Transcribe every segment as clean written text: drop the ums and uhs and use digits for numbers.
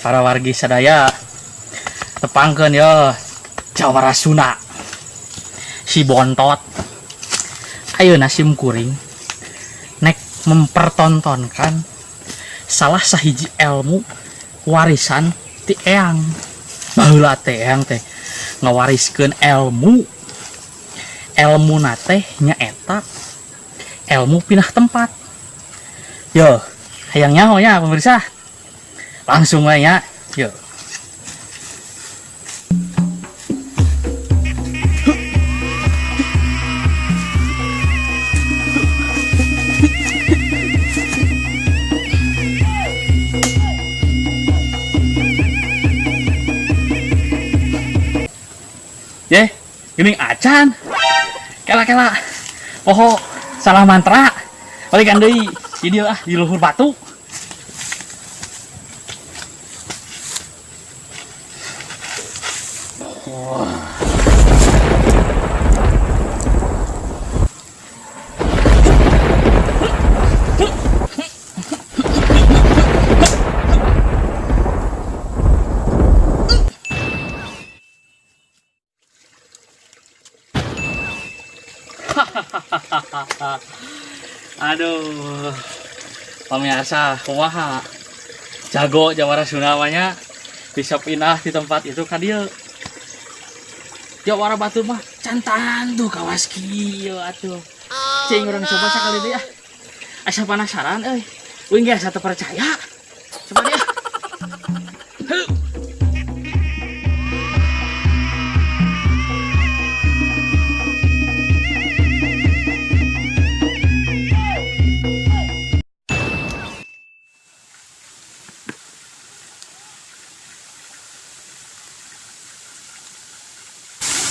Para wargi sadaya, tepangkeun yo Jawara Sunda si bontot. Ayeuna sim kuring nek mempertontonkan salah sahiji ilmu warisan ti eyang. Baheula teh eyang teh ngawariskeun ilmu, ilmu teh nyaeta ilmu pindah tempat. Yo, hayang nyaho ya pemirsa, langsung aja ya. Yo. Ye, gini acan. Kela-kela. Poho, salah mantra. Balikan deui. Di dieu ah, di luhur batu. Aduh, pemirsa, kumaha jago Jawara Sunda mah nya, bisa pindah di tempat itu ka dieu. Jawara Batu mah cantan tuh kawas kieu atuh. Cing urang coba sakali deui ah. Asa penasaran euy. Uing ge asa teu percaya. Coba dia. Heup.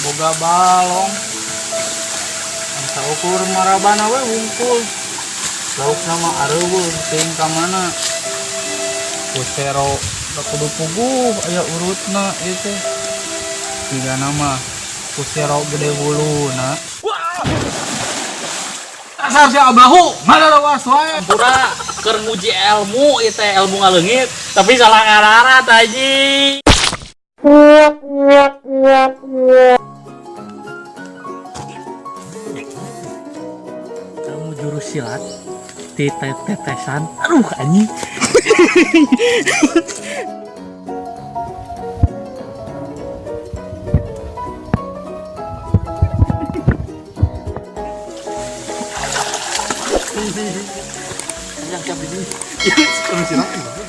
Boga balong saukur marabana we wungkul, laukna mah areuweuh teuing ka mana. Pusero da kudu puguh aya urutna ieu teh, jigana mah pusero gede wuluna. Asal si ablahu ngadawas wae. Pura keur nguji ilmu ieu teh, ilmu ngaleungit tapi salah ngararat anjing. Kamu jurus silat ti tetesan. Aduh anjing. Yang siap di sini. Jurus silat.